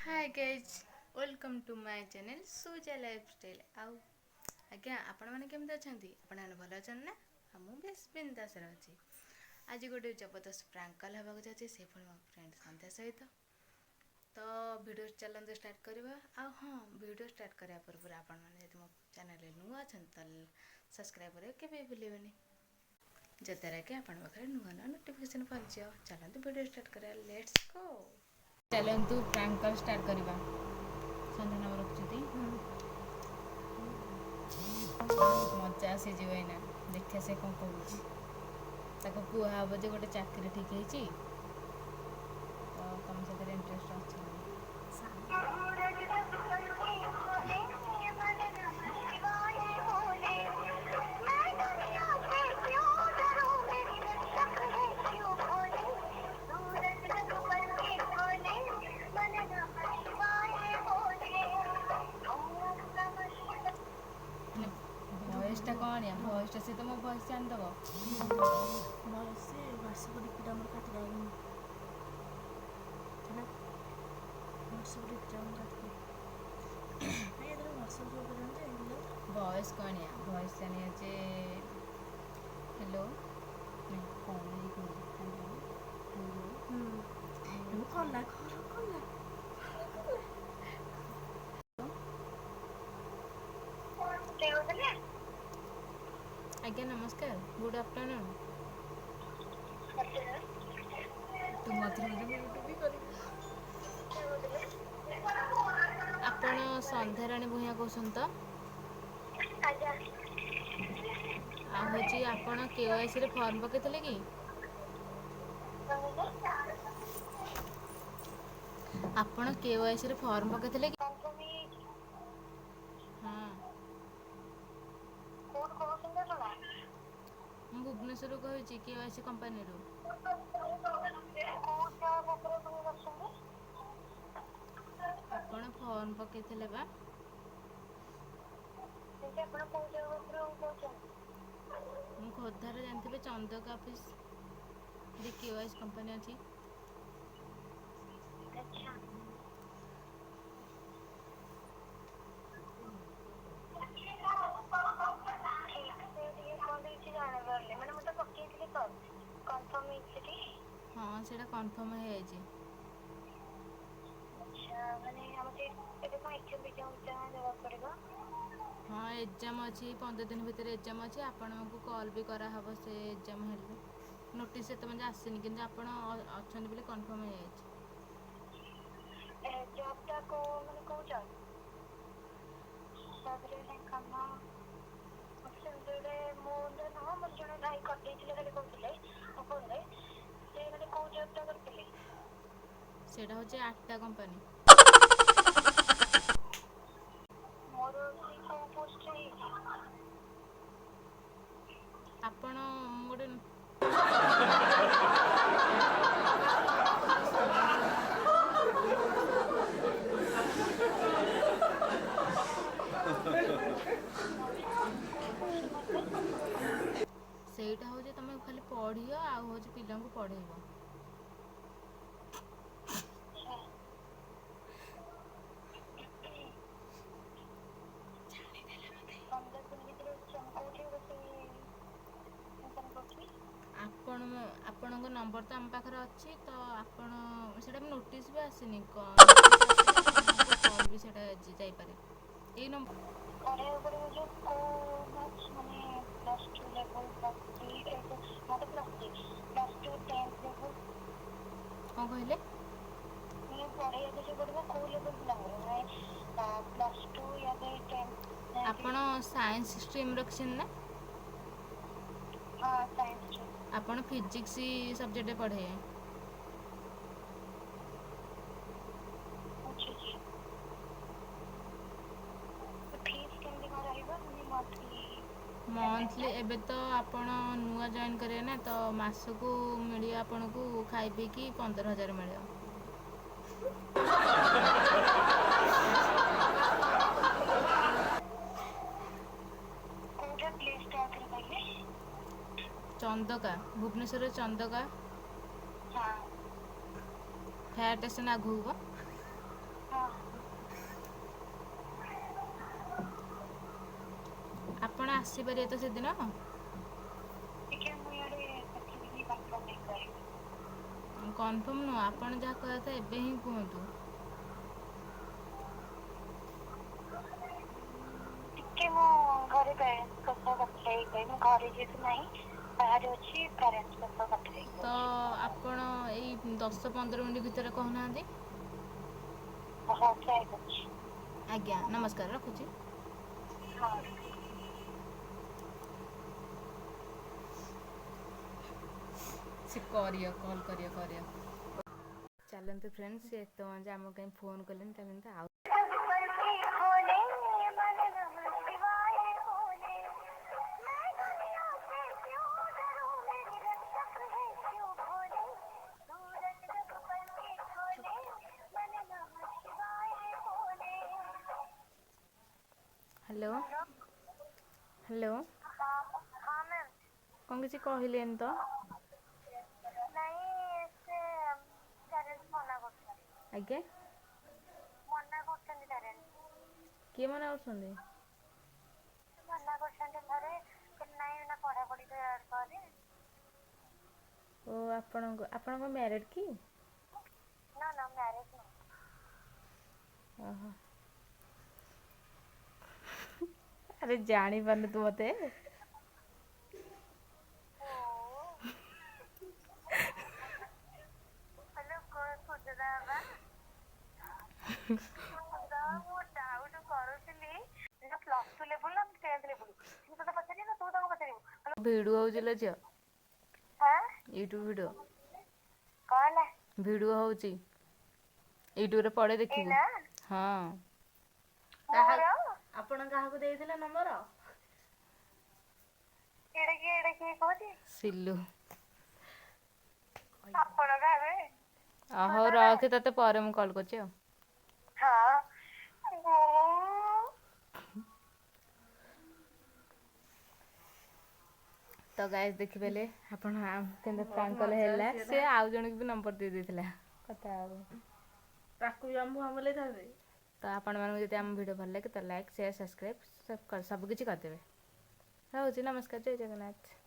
Hi guys, welcome to my channel Suja lifestyle. ଆଉ ଆଜ୍ଞା, ଆପଣମାନେ କେମିତି ଅଛନ୍ତି? ଆପଣମାନେ ଭଲ ଅଛନ୍ତି ନା? ଆଉ ମୁଁ ବେଶ ବିନ୍ଦାସରେ ଅଛି। ଆଜି ଗୋଟେ ଜବରଦସ୍ତ ପ୍ରାଙ୍କ କଲ୍ ହେବାକୁ ଯାଉଛି, ସେ ପୁଣି ମୋ ଫ୍ରେଣ୍ଡ ସନ୍ଧ୍ୟା ସହିତ। ତ ଭିଡ଼ିଓ ଚାଲନ୍ତୁ ଷ୍ଟାର୍ଟ କରିବା। ଆଉ ହଁ, ଭିଡ଼ିଓ ଷ୍ଟାର୍ଟ କରିବା ପୂର୍ବରୁ ଆପଣମାନେ ଯଦି ମୋ ଚ୍ୟାନେଲରେ ନୂଆ ଅଛନ୍ତି, ତାହେଲେ ସବସ୍କ୍ରାଇବ୍ କରିବାକୁ କେବେ ବି ଭୁଲିବେନି, ଯଦ୍ୱାରା କି ଆପଣଙ୍କ ପାଖରେ ନୂଆ ନୂଆ ନୋଟିଫିକେସନ୍ ପହଞ୍ଚିବ। ଚାଲନ୍ତୁ ଭିଡ଼ିଓ ଷ୍ଟାର୍ଟ କରିବା, let's go. ଚାଲନ୍ତୁ ପ୍ରାଙ୍କ କଲ୍ ଷ୍ଟାର୍ଟ କରିବା। ସନ୍ଧ୍ୟା ନମ୍ବର ରଖୁଛନ୍ତି, ମଜା ଆସିଯିବ ଏଇନା। ଦେଖିବା ସେ କ'ଣ କହୁଛି। ତାକୁ କୁହାହବ ଯେ ଗୋଟେ ଚାକିରି ଠିକ୍ ହେଇଛି, ତ ତମ ସେଥିରେ ଇଣ୍ଟରେଷ୍ଟ ଅଛି ନା? ଭଏସ୍ଟା କ'ଣ ଆଣିବା? ଭଏସ୍ଟା ସେ ତ ମୋ ଭଏସ୍ ଜାଣିଦେବ। ଭଏସ୍ ହ୍ୱାଟ୍ସଆପ୍ ଡିପିଟା ଆମର କାଟିଦେବା ହେଲା। ହ୍ୱାଟ୍ସଆପ୍ ଡିପିଟା ଆମର କାଟିଦେବା। ନାଇଁ, ଏଥିରେ ହ୍ୱାଟ୍ସଆପ୍ ସବୁ କରିବନି ଯେ ହେଲେ। ଭଏସ୍ କ'ଣ ଆଣିବା? ଭଏସ୍ ଆଣିବା ଯେ ହ୍ୟାଲୋ, ନାଇଁ, କ'ଣ ଏଇ କହିଲେ ହ୍ୟାଲୋ ହ୍ୟାଲୋ। ହୁଁ, କଲା କର, କଲା କଲା। ଆଜ୍ଞା ନମସ୍କାର, ଗୁଡ଼୍ ଆଫ୍ଟରନୁନ୍। ତୁ ମଝିରେ ମଝିରେ ମ୍ୟୁଟ୍ ବି କରିବୁ। ଆପଣ ସନ୍ଧ୍ୟାରାଣୀ ଭୂୟାଁ କହୁଛନ୍ତି ତ? ଆଉ ହେଉଛି, ଆପଣ କେୱାଇସିରେ ଫର୍ମ ପକାଇଥିଲେ କି? ଆପଣ କେୱାଇସିରେ ଫର୍ମ ପକାଇଥିଲେ କି? ହଁ। ମୁଁ ଭୁବନେଶ୍ୱରରୁ କହୁଛି, କେୱାଇସି କମ୍ପାନୀରୁ। ଆପଣ ଫର୍ମ ପକାଇଥିଲେ ବା? ମୁଁ ଖୋର୍ଦ୍ଧାରେ, ଜାଣିଥିବେ ଚନ୍ଦକା ଅଫିସ୍ ଯେ କେୱାଇସି କମ୍ପାନୀ ଅଛି। ହଁ, ସେଇଟା କନଫର୍ମ ହେଇଯାଇଛି। ହଁ, ଏକ୍ଜାମ୍ ଅଛି, 15 ଦିନ ଭିତରେ ଏକ୍ଜାମ୍ ଅଛି। ଆପଣଙ୍କୁ କଲ୍ ବି କରାହେବ ସେ ଏକ୍ଜାମ୍ ହେଲେ। ନୋଟିସ୍ ଏତେ ପର୍ଯ୍ୟନ୍ତ ଆସିନି, କିନ୍ତୁ ଆପଣ ଅଛନ୍ତି ବୋଲି କନଫର୍ମ ହେଇଯାଇଛି। ସେଇଟା ହେଉଛି ଆଠଟା କମ୍ପାନୀ। ଆପଣ ମୁଁ ଗୋଟେ ସେଇଟା ହେଉଛି ତୁମେ ଖାଲି ପଢ଼ିବ ଆଉ ହେଉଛି ପିଲାଙ୍କୁ ପଢ଼େଇବ। ଆପଣ ଆପଣଙ୍କ ନମ୍ବର ତ ଆମ ପାଖରେ ଅଛି, ତ ଆପଣ ସେଇଟା ବି ନୋଟିସ୍ ବି ଆସିନି, ନୋଟିସ୍ ଆସିଲେ ଆପଣଙ୍କୁ କଲ୍ ବି ସେଇଟା ଯାଇପାରେ ଏଇ ନମ୍ବର। କ'ଣ କହିଲେ? ଆପଣ ସାଇନ୍ସ ଷ୍ଟ୍ରିମ୍ ରଖିଛନ୍ତି ନା? ଆପଣ ଫିଜିକ୍ସ ସବଜେକ୍ଟରେ ପଢ଼େଇବେ। ମନ୍ଥଲି ଏବେ ତ ଆପଣ ନୂଆ ଜଏନ୍ କରିବେ ନା, ତ ମାସକୁ ମିଳିବ ଆପଣଙ୍କୁ ଖାଇ ପିଇକି 15,000 ମିଳିବ। ଚନ୍ଦକା, ଭୁବନେଶ୍ୱର ଚନ୍ଦକା ଫାୟାର ଷ୍ଟେସନ୍ ଆଗକୁ ବା। ଆସିପାରିବେ ତ ସେଦିନ? ଟିକେ ମୁଁ ଇଆଡେ ଦେଖିକି କନଫର୍ମ ହେଇ କହିବି। କନଫର୍ମ ନୁହଁ, ଆପଣ ଯାହା କହିବା କଥା ଏବେ ହିଁ କୁହନ୍ତୁ। ଟିକେ ମୁଁ ଘରେ ପ୍ୟାରେଣ୍ଟସ୍ ଙ୍କ ସହ କଥା ହେଇ କହିବି। ମୁଁ ଘରେ ଯେହେତୁ ନାହିଁ, ବାହାରେ ଅଛି, ପ୍ୟାରେଣ୍ଟସ୍ ଙ୍କ ସହ କଥା ହେଇକି ତ କହୁଛି। ଆପଣ ଏଇ 10-15 ମିନିଟ୍ ଭିତରେ କହୁନାହାନ୍ତି। ହଉ, ଟ୍ରାଏ କରୁଛି। ଆଜ୍ଞା ନମସ୍କାର, ରଖୁଛି। ହଁ। ସେ କରିବ କଲ୍ କରିବ କରିବ। ଚାଲନ୍ତୁ ଫ୍ରେଣ୍ଡ, ସେ ଏତେ ଯେ ଆମକୁ କାହିଁ ଫୋନ୍ କଲେନି, ଚାଲନ୍ତୁ ଆଉ। ହ୍ୟାଲୋ। ହ୍ୟାଲୋ। ହଁ ହଁ ମ୍ୟାମ୍। କଣ କିଛି କହିଲେନି ତ? ନାଇଁ, ସେ ପ୍ୟାରେଣ୍ଟସ୍ ମନା କରୁଛନ୍ତି। ଆଜ୍ଞା। ମନା କରୁଛନ୍ତି ପ୍ୟାରେଣ୍ଟସ୍। କିଏ ମନା କରୁଛନ୍ତି? ମନା କରୁଛନ୍ତି ଘରେ, କହିଲେ ନାଇଁ ଏଇନା ପଢାପଢି କରେ। ଓ ଆପଣଙ୍କ ଆପଣଙ୍କ ମ୍ୟାରେଡ଼୍ କି? ନା ନା, ମ୍ୟାରେଡ୍ ନୁହଁ। ଓହୋ। ଆରେ ଜାଣିପାରୁନୁ ତୁ ମତେ? ଓ ହ୍ୟାଲୋ, ସୁଜତା ବାବା। ମୁଁ ଡାଉଟ କରୁଥିଲି ପ୍ଲସ ଟୁ ଲେବୁଲ ନା ଟେନ୍ଥ ଲେବୁଲ। ସିଏ ତତେ ପଚାରିବେ ନା ତୁ ତାଙ୍କୁ ପଚାରିବୁ? ଭିଡିଓ ହଉଛି ଲୋ ଝିଅ। ହାଁ। YouTube video. କଣ ହେଲା? ଭିଡ଼ିଓ ହେଉଛି ୟୁଟ୍ୟୁବରେ, ପଡ଼େ ଦେଖିବୁ। ଏଇନା ହଁ। କାହା ମୋର ଆପଣ କାହାକୁ ଦେଇଥିଲେ ନମ୍ବର? ଏଇଟା କିଏ, ଏଇଟା କିଏ କହୁଛି? ସିଲୁ। ଆପଣ କାହା ହଉ ସୁଜତା। ରଖେ, ତୋତେ ପରେ ମୁଁ କଲ୍ କରୁଛି ଆଉ। ହଁ ମୁଁ ତ ଗାଇସ୍, ଦେଖିପାରିଲେ ଆପଣ କେମିତି ବହୁତ ପ୍ରାଙ୍କ କଲ୍ ମଜା ହେଲା। ଆସିଗଲା। ସେ ଆଉ ଜଣଙ୍କୁ ବି ନମ୍ବର ଦେଇ ଦେଇଥିଲା କଥା ହେବାକୁ। ତାକୁ ବି ଆମେ ଭୁଆଁ ବୁଲେଇଥାନ୍ତେ। ତ ଆପଣମାନଙ୍କୁ ଯଦି ଆମ ଭିଡ଼ିଓ ଭଲ ଲାଗେ ତ ଲାଇକ୍, ସେୟାର, ସବସ୍କ୍ରାଇବ୍ ସବୁ କିଛି କରିଦେବେ। ରହୁଛି, ନମସ୍କାର, ଜୟ ଜଗନ୍ନାଥ।